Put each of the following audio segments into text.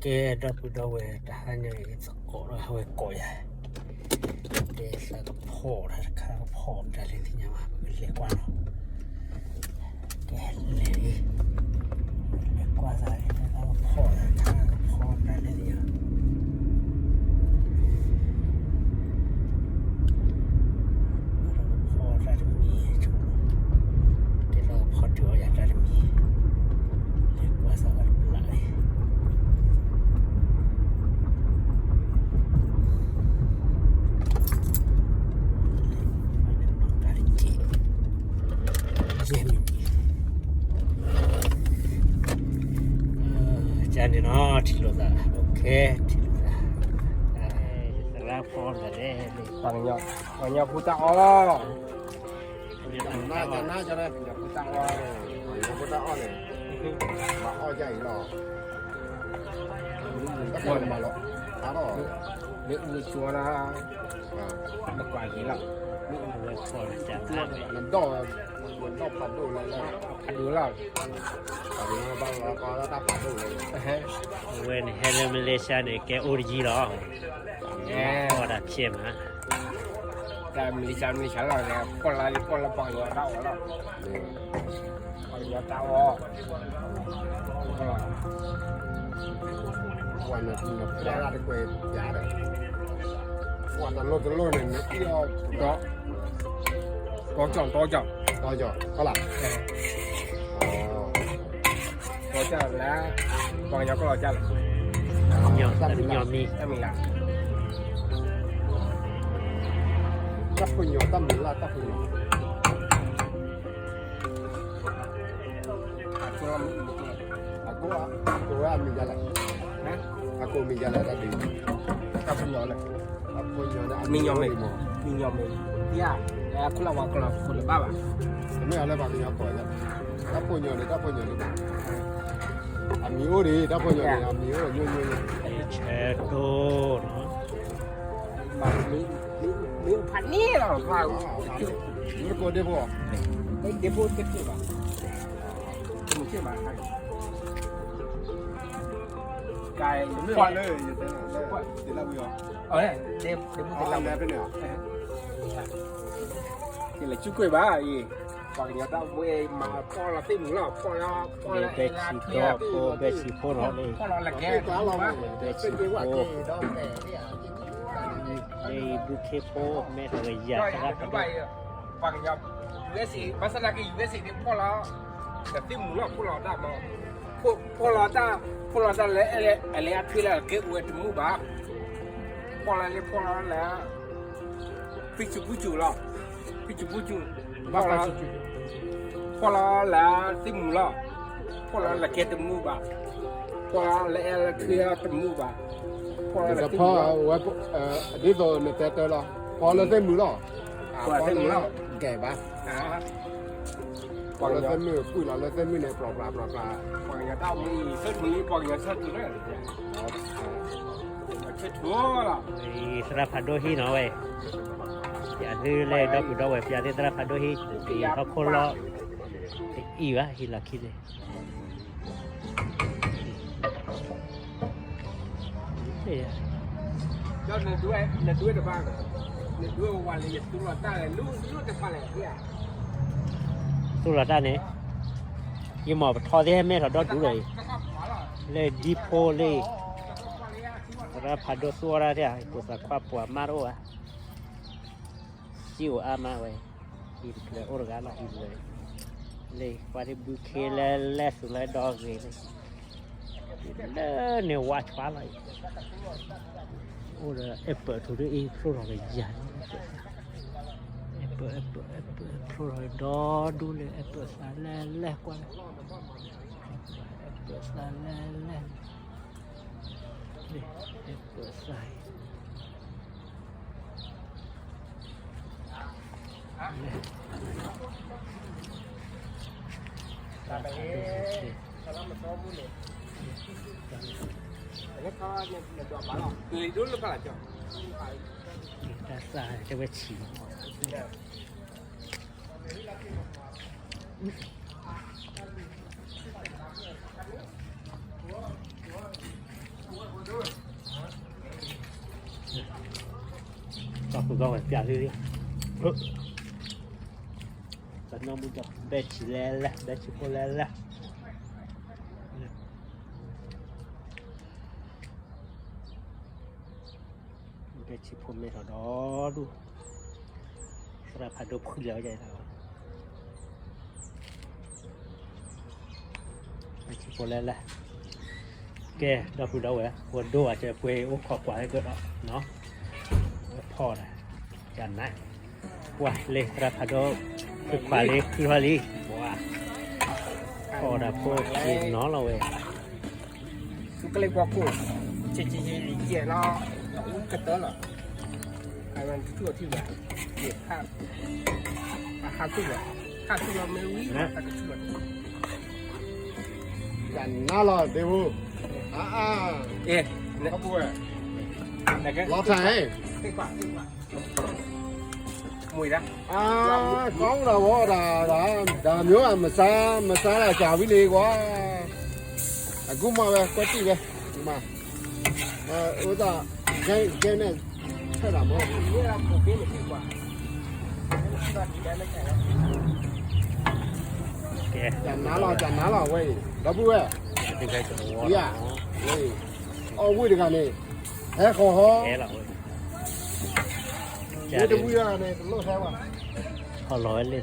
ကဲ ဒီပုၢ်ဒီဝဲၢ် တဟါညါအံၤ သကိးဒီးဟဲဝဲကိးယၤ, ကဲ သးကဖီၣ်တၢ်တခါ ကဖီၣ်မတၤလဲၣ်သ့ၣ်ညါဘၣ် ပကလဲၤကွၢ်လီၤ, ကဲ လဲၤလံ, လဲၤကွၢ်သးလံ သးကဖီၣ်တၢ်တခါ ကဖီၣ်မတၤလဲၣ်သ့ၣ်ညါ ဖီၣ်တၢ်တမံၤ, ကဲလီၤဖီၣ်တုၤအီၤယၤတၢ်တမံၤ, လဲၤကွၢ်စၢ်ဝဲတပျၢ်လံ, ယဲၢ်မံးနံး ကန့ၣ်နီၤ ထံၣ်လိာ်သး okay ထံၣ်လိာ်သး, သရၣ်ဖီၣ်သးလဲၣ်, ပှၤကညီ ပှၤကညီဖိတၢ်အီၣ်, ပှၤကညီဖိတၢ်အီၣ်, ပှၤကညီဖိတၢ်အီၣ်န့ၣ်, ဘၣ်အီၣ်ဒ်အံၤလီၤ, တၢ်ပှၤမၤလီၤ, အါထီၣ်, မ့ၣ်အူကကွၢ်ဒၣ်, မကွၢ်က့ၤလီၤ, မ့ၣ်အူဝဲဖီၣ်လၢကၢ်, နဒီၣ် ဝဲဒီၣ်ဖးဒိၣ်လၢ ဖးဒိၣ်လီၤ, ဖးဒိၣ်လီၤ ဘၣ်လီၤကီလၢတၢ်ဖးဒိၣ်လီၤ, အဝဲန့ၣ်ဟဲလၢမလေးရှားန့ၣ် ကဲအိၣ်တယံၤလီၤ, အီၣ်ဒၣ်ဖျဲၣ်မး, တၢ်မလေးရှား မလေးရှားလီၤန့ၣ် ဖီၣ်လၢ ဖီၣ်လၢပှၤကညီတၢ်အီၣ်လီၤ, ပှၤကညီတၢ်အီၣ် ပှၤနပျဲဒၣ်တကွဲးပျးဒီး, ပှၤတလိၣ်တလိၣ်န့ၣ် နအံၣ်အီၣ်ဒီး, ဒီကၠီၣ် ဒီကၠီၣ်, ဒီကၠီၣ် ဟုတ်လား, ဒီကၠီၣ်လၢ, ပှၤကညီကီၢ်လီၤကၢ်လီၤ, တၢ်မံၤလၢ်, တၢ်မံၤလၢ်, တၢ်ဖိညီ တၢ်မံၤလၢ် တၢ်ဖိညီ အကိး, အကိးဝဲအမံၤဒ်လဲၣ်, အကိးမံၤဒ်လဲၣ်, တၢ်ဒုး, တၢ်ဖိညီလၢ, တၢ်ဖိညီလၢ, မံၤညီမ့ၢ်, မံၤညီမ့ၢ်, ယါ, လၢခိၣ်လၢဝါကလီၤခိၣ်လၢၤဘၣ်ဘၣ်, တမ့ၢ်အလၢပှၤကညီကိးယါ, တၢ်ဖိညီန့ၣ် တၢ်ဖိညီန့ၣ်, အမံၤအိၣ်ဒံး တၢ်ဖိညီန့ၣ် အမံၤအိၣ်ညိညိညိ, ဆဲးဒိၣ်နီၤ မ့ၢ်ဖးန့ၢ်လီၤ, မ့ၢ်ကိးဒ့ဖိ, ဒ့ဖိတက့ၢ်ဘၣ်, မ့ၢ်က့ၢ်ဘၣ်, ကဲ, ကွၢ်လၢ, ဒ့ဖိတလၢဝံၤအီၤ, ဒ့ဖိတလၢဝံၤ, ယလဲၤစုကွ့ၢ်ဘၣ်အံၤ, ပှၤကညီတၢ်အိၣ်မူအံၤမၤဖီၣ်လီၤသ့ၣ်မုၢ်လီၤ, ဖီၣ်လီၤ, ဖီၣ်လီၤ, ဘဲဆံးဖိနီၤ, ဖီၣ်လီၤလၢကဲ, ဘဲဆံးဖိ, လၢအံၤဘုခ့ဖိ မဲထီၣ်ကယၤသရၣ်ဖးဒိၣ်, ပှၤကညီ, ဘၣ်ဆၣ်သနာ်က့ ယူအ့ၣ်အ့ၣ် န့ၣ် ဖီၣ်လီၤ, ဒီးသ့ၣ်မုၢ်လီၤ ဖီၣ်လီၤတၢ်မး, ဖီၣ်လီၤတၢ်, ဖီၣ်လီၤတၢ်လၢ အလဲၤအထွဲလၢအကဲအိၣ်ဝဲတမုာ်ဘၣ်, ဖီၣ်လီၤလၢ ဖီၣ်လီၤလၢ ဖံးစူၤဖူစူၤလီၤ, ဖံးစူၤဖူစူၤ, ဖီၣ်လီၤလၢသ့ၣ်မုၢ်လီၤ, ဖီၣ်လီၤလၢကဲတမုာ်ဘၣ်, ဖီၣ်လီၤလၢအဲၣ်လၢထွဲတမုာ်ဘၣ်, ဖီၣ်လီၤလၢသ့ၣ်မုၢ်လီၤ, ဒ်သိးနတဲတၢ်လီၤ, ဖီၣ်လီၤလၢသ့ၣ်မုၢ်လီၤ, ဖီၣ်လီၤလၢသ့ၣ်မုၢ်, ဖီၣ်လီၤလၢသ့ၣ်မုၢ်န့ၣ် ပျီပျီပျီပျီ, ပှၤကညီတၢ်အိၣ်မူအံၤ ဆၢထၢၣ်လံ ပှၤကညီဆၢထၢၣ်လံ ဆၢထၢၣ်လီၤ, သရၣ်ဖးဒိၣ်ဟံၣ်နီၤဝဲ, ပျးသုလၢဒီပုၢ်ဒီဝဲၢ် ပျးသုသရၣ်ဖးဒိၣ်ဟံၣ်, ဟီၣ်ခိၣ်လီၢ်, တအံၤဘၣ် ဟံၣ်လီၢ်ခံန့ၣ် သူၣ်လီၤတၢ်န့ၣ်, ယမ့ၢ်ပထီသ့ၣ်ဟဲမဲထီၣ်ဒီဒူၣ်ဒီးအံၤ, လၢဒံဖိလၢ, သရၣ်ဖးဒိၣ်သူၣ်အီၣ်တၢ်သ့ၣ်ဧါ, ယဖိသၣ်ခွါပှၤမါတအိၣ်ဧါ, စံၣ်အိၣ်အါမးဝဲ, ဟံၣ်တဖျၢၣ်အိၣ်တဂၤလီၤ ဟံၣ်တဖျၢၣ်, လၢပှၤတဘုခ့လၢလဲၣ်သူလၢဒီဂ့ၤန့ၣ် လၢန့ၣ်ဝါဆွါလီၤအံၤ, အိၣ်ဒီးအဲၣ်ပၢၢ်ထူဒ်အံၤ ဖျိထီၣ်ကယၤန့ၣ်, အဲၣ်ပၢၢ် အဲၣ်ပၢၢ် အဲၣ်ပၢၢ် ဖျိထီၣ်ဒီဒူၣ်လၢအဲၣ်ပၢၢ်သးလဲၣ်လဲၣ်ကွၢ်လၢ, အဲၣ်ပၢၢ်သးလဲၣ်လဲၣ်, အဲၣ်ပၢၢ်သးအံၤ တၢ်သၣ်တဲဝဲဆံးလီၤ. ပကဝဲပျးလံလံ, ပနီၢ်မူဒီး ဘဲၣ်ဆံလဲၣ်လဲၣ် ဘဲၣ်ဆံဖိလဲၣ်လဲၣ်, ဘဲၣ်ဆံဖိမဲထီၣ်ဒီဒူၣ်, သရၣ်ဖးဒိၣ်ဖှံလီၤဝဲဒၣ်, ဘဲၣ်ဆံဖိလဲၣ်လဲၣ်, ကဲ ဒီပုၢ်ဒီဝဲၢ် ပှၤဒိဘၣ်စၢၤပှဲၤအိၣ်ခိးကွၢ်ဟဲကဒီး, ဝဲဖီၣ်ဒၣ်, ကနၣ်, ပှၤလၢသရၣ်ဖးဒိၣ်, ဖုခွါလံ ဖုခွါလံ, ပှၤ, ဖီၣ်ဒၣ်ဖိက့ၤနီၤလီၤဝဲ သုကလ့ၢ်ကွၢ်ကိၢ်, ဆံးဆံးဆံးယဲၢ်လီၤ, ကတၢၢ်လီၤ, အဝဲထူၣ်အထံၣ်ဘၣ်, ယဲၢ်, အဟးထူၣ်လီၤ, ဟးထူၣ်လီၤမ့ၢ်ဝံၤ, တၢ်ကထူၣ်လီၤ, ယနါလီၤဒ့ဝူ, အါအါ, လီၤထါ, မွေဒါ, အါ, ကောင်းတာပေါ့ဒါ, ဒါမျိုးကမစား, မစားတာကြာပြီလေကွာ, အခုမှပဲ ကွက်တိပဲ, ဒီမှာ, ဥစ္စာ, ခဲ, ခဲနဲ့ ထည့်တာမဟုတ်ဘူး, ကဲ, ကြာနားလောက်, ကြာနားလောက်ဝဲ, ဒီပုၢ်ဝဲၢ်, ဒီပုၢ်ဝဲၢ်, အီၣ်ဝံၣ်တဂၤန့ၣ်, ဟဲဃီၤဟီ, ဟဲလီၤဝဲ, တဝံၣ်န့ၣ် တလိၣ်ဟဲဘၣ်, ဟီၣ်လီၤဝဲလၢန့ၣ်,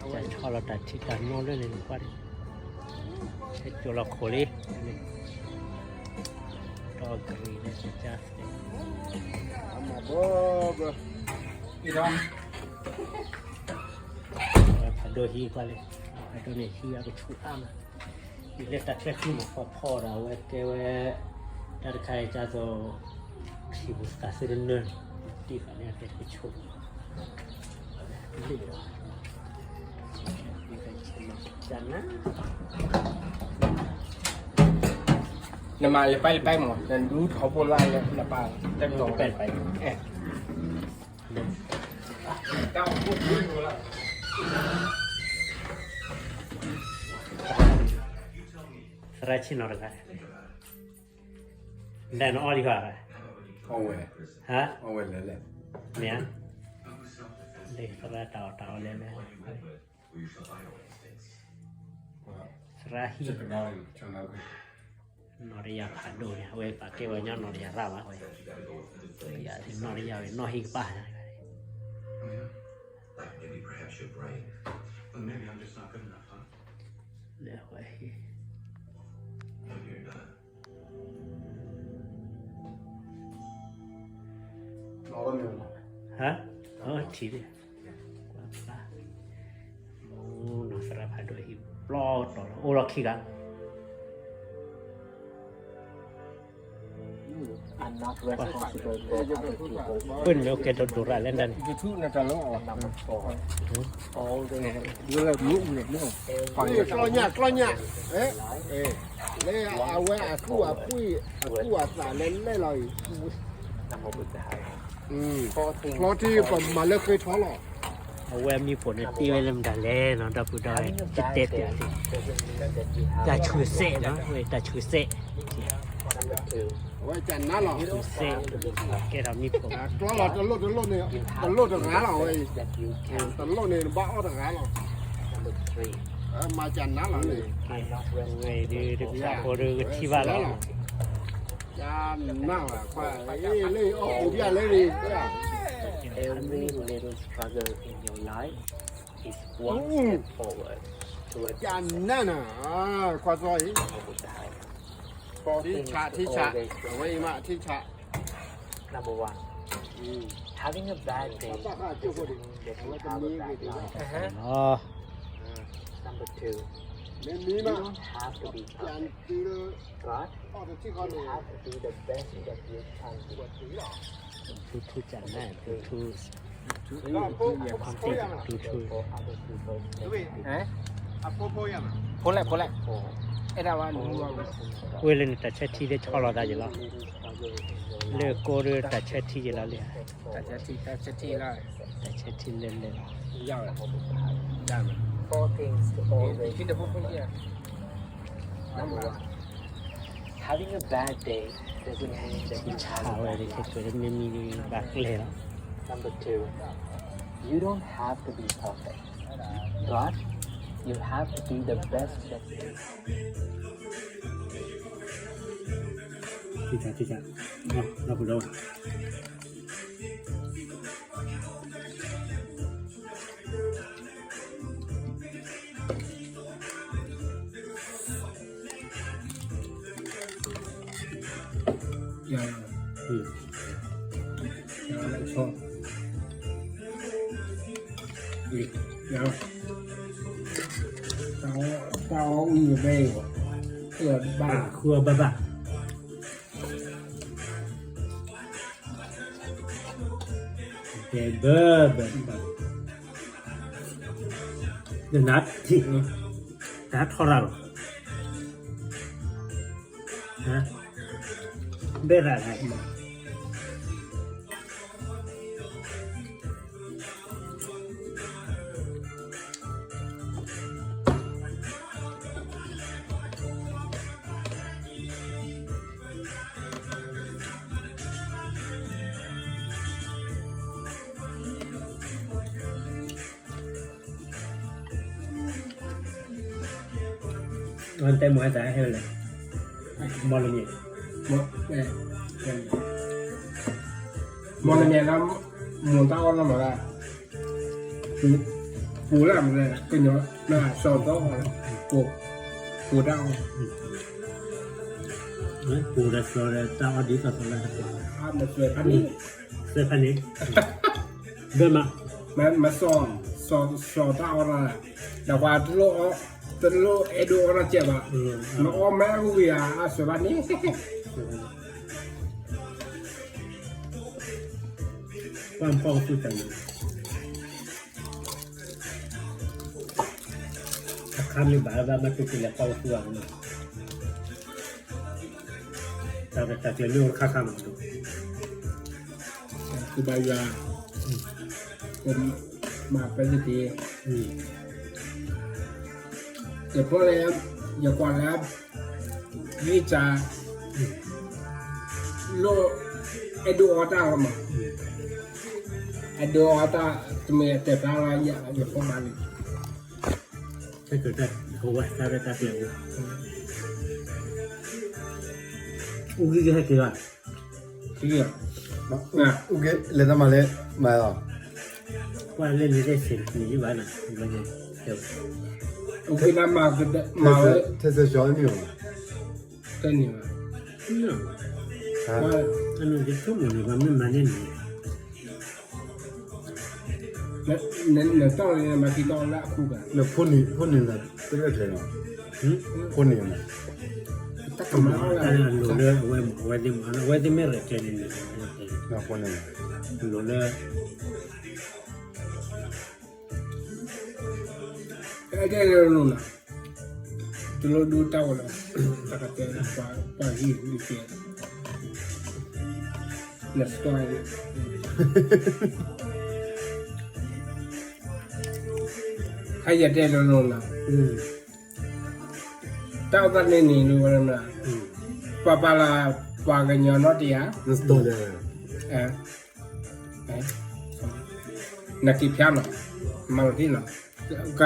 ကဆီလီၤတၢ်ထံတၢ်နိလၢန့ၣ်နကွၢ်, ဟဲကၠီၤလီၤခိၣ်လံ, ဒီးကရံၣ်န့ၣ်, ဖးဒိၣ်ဟံးကွၢ်လံ, ဖးဒိၣ်န့ၣ်ဟံးအကဆူၣ်အါမး, ယလဲၤတၢ်ချၢဃံမး ဖီဖီဒီးအဝဲကဲဝဲ, တၢ်တခါအံၤကသိး, ခံပူၤသးသ့တနၢ, တံၢ်ဃာ်န့ၣ်အကဲကဆိး, လံၣ်ဒီး, နမၤလၢပၢ်လၢပၢ်မး နဒူထီဘိလၢလၢနပၢ်, တၢ်ဒိးပၢ်လၢပၢ်, သရၣ်ဆ့ၣ်နီၤတဂၤ, လဲၤနအီၣ်လံဃီ, ဟါ, မ့ၢ်ဧါ, လၢသရၣ်တၢ်အီၣ်တၢ်အီလဲၤလဲၤ, သရၣ်ဟံၣ်, နီၢ်တယၢ်ဖးဒိၣ်န့ၣ် အဝဲပာ်ကဲဝဲညီနီၢ်တယၢ်ရၣ်ဘၣ်ဝဲ, နီၢ်တယၢ်ဝဲနီၢ်ဟံၣ်ကပၢ်, Huh? Oh, T V. နီၢ်သရၣ်ဖးဒိၣ်ဟံၣ်ပျီတီၤလီၤ အိၣ်လီၤခံဂၤ, ပၢၢ်န့ၣ်မ့ၢ်အိၣ်ကဲဒိၣ်ဒိၣ်ရၣ်လဲၣ်ဒၣ်န့ၣ်, ကျီညၣ် ကျီညၣ်, လၢအဝဲအကူၣ်အပှ့ၢ်အကူၣ်အသးလဲၣ်လဲၣ်လီၤအံၤ, ချီထံပမၤလၢဃ့ထီလီၤ, အဝဲအမံၤပိာ်န့ၣ်တ့ဝဲလၢမတၤလဲၣ်နီၤ ဒီပုၢ်ဒီဝဲၢ်, တတဲပျးသ့, တၢ်ဆူးစဲးနီၤ ဝဲတၢ်ဆူးစဲး, အဝဲတၢ်နါလီၤ, ဆူးစဲး, ကဲထီၣ်မံၤပိာ်, ကျီလီၤတလိၣ်တလိၣ်န့ၣ်, တလိၣ်တဂၤလီၤဝဲအံၤ, တလိၣ်န့ၣ်ဘၣ်အီၣ်တဂၤလီၤ, မၤတၢ်နါလီၤန့ၣ်, ဝဲဒုးတပျးဖိဒုးကထံၣ်ဘၣ်လီၤ, တၢ်နါလီၤ, လၢအီၣ်ပူၤဒ်လဲၣ်န့ၣ်, တၢ်နါနီၤ, ခွါစီအံၤ, ထံဆး ထံဆး, အဝဲအံၤမး ထံဆး, လီၤ, မ့မ့ၢ်မး, တၢ်တုၤလၢ, ထူထူကနၣ်, ထူထူ, ဖိလဲၣ်ဖိလဲၣ်, အဲၣ်ဒၣ်ဝဲ, ဝဲလၢနတၢ်ဆၢထံလၢဆီလီၤသးယလီၤ, လၢကိးဒုးတၢ်ဆၢထံယလီၤလံ, တၢ်ဆၢထံ, တၢ်ဆၢထံလီၤ, တၢ်ဆၢထံလဲၣ်လဲၣ်လီၤ, ယၤဝဲ, ယၤဝဲ, ထံတဖိဖိယဲၢ်, number one, Having a bad day doesn't mean that you have a bad life. မ့မ့ၢ်ဘၣ်ကျဲလီၤ. Number two, you don't have to be perfect, but you have to do the best that you can. ကကက လီၤပူၤဒီး ယၤ, ယၤ, ယၤ, တၢ်အီၣ်အူယဘဲအံၤ, ဘၣ်, ဃုအီၣ်ဘၣ်ဘၣ်. ကဲဘၣ်ဘၣ်, နထံၣ်, တၢ်ထီရၣ်လီၤ, ဘဲရၣ်, တဲမၤတၢ်ဟဲဝဲလဲၣ်, မီၢ်လမ့ၢ်, မီၢ်လမ့ၢ်လၢ မိၢ်တၢ်အီၣ်လီၤမးလၢ ပူၤလၢမလဲၣ် ကညီ နစီၤသီအီၣ်လၢ ပူၤ, ပူၤတၢ်အီၣ်, ပူၤဒီးစီၤဒီးတၢ်အီၣ်ဒ်သိးသိးလၢ အမ့ၢ်စွဲဖးန့ၣ်, စွဲဖးန့ၣ်, ဘၣ်မး, မ့ၢ်စီၤ, စီၤတၢ်အီၣ်လီၤ, ဒီးပှၤတလိၣ်အဲၣ်ဒိးအီၣ်တၢ်ကဲဘၣ်, နအီၣ်မ့ၢ်ဝံၤဧါ အစွဲဖးန့ၣ် ပှၤဖီၣ်ကသူတၢ်န့ၣ်, အခါမ့ၢ်ဘၣ်လၢဘၣ်မၤတူၢ်ကလဲၤဖီၣ်ကသူအီၤန့ၣ်, တၢ်တၢ်ကျဲၤမ့ၢ်အိၣ်တခါခါမး, ကဘၣ်ယွၤ, ကမၤပဲတက့ၢ်, ယဖီၣ်လၢ ယကွၢ်လၢ ဂံၢ်စၢ် လိၣ်အဲၣ်ဒိးအီၣ်တၢ်လီၤမး, အဲၣ်ဒိးအီၣ်တၢ် တမ့ၢ်တဲဖျါလၢယၤ ယဖီၣ်ဘၣ်လံ, ဟဲက့ၤတၢ်ဝဲတၢ်ရဲၣ်တၢ်ကျဲၤ, အူဂံၢ်ကဟဲက့ၤဘၣ်, အူဂံၢ် လဲၤတၢ်မၤလဲၣ်, မၤလီၤ, ကွၢ်လၢလံာ်တဆ့ၣ်န့ၣ်ဘၣ်နၤ, အူဂံၢ်လၢမၤ, မၤဝဲ, ထဲစၢၤဆီန့ၣ်ဘၣ်, တန့ၢ်ဘၣ်, အန့ၣ်ဆိကမိၣ်န့ၣ် ပှၤမ့ၢ်မၤန့ၢ်န့ၣ် နတီၢ်လၢမၤခံတီၢ်လၢအခိၣ်ဘၣ်, နဖိန့ၣ်, ဖိန့ၣ်နတရဲၣ်ကျဲၤနီၤ, ဖိန့ၣ်, တၢ်ကမၤတၢ်လိၤလၢအဝဲမး, အဝဲသ့ၣ်မး, အဝဲသ့ၣ်မ့ၢ်ရဲၣ်ကျဲၤန့ၣ်န့ၣ်, ဖိန့ၣ်, လိၤလၢ အဲၣ်ဒိးလီၤ, တလိၣ်ဒိတၢ်ဝဲလီၤ, တၢ်ကတဲ ပှၤဂံၢ်ဒုးကဲ, နစတွၢ်, ဟဲယတဲလီၤလီၤလီၤ, တၢ်အိၣ်သးန့ၣ်န့ၣ်လီၤဝဲလီၤ, ပှၤပာ်လၢ ပှၤကညီနီတယၤ, နက့ၤဖျါလီၤ, မၤလီၤတံၢ်လီၤ, က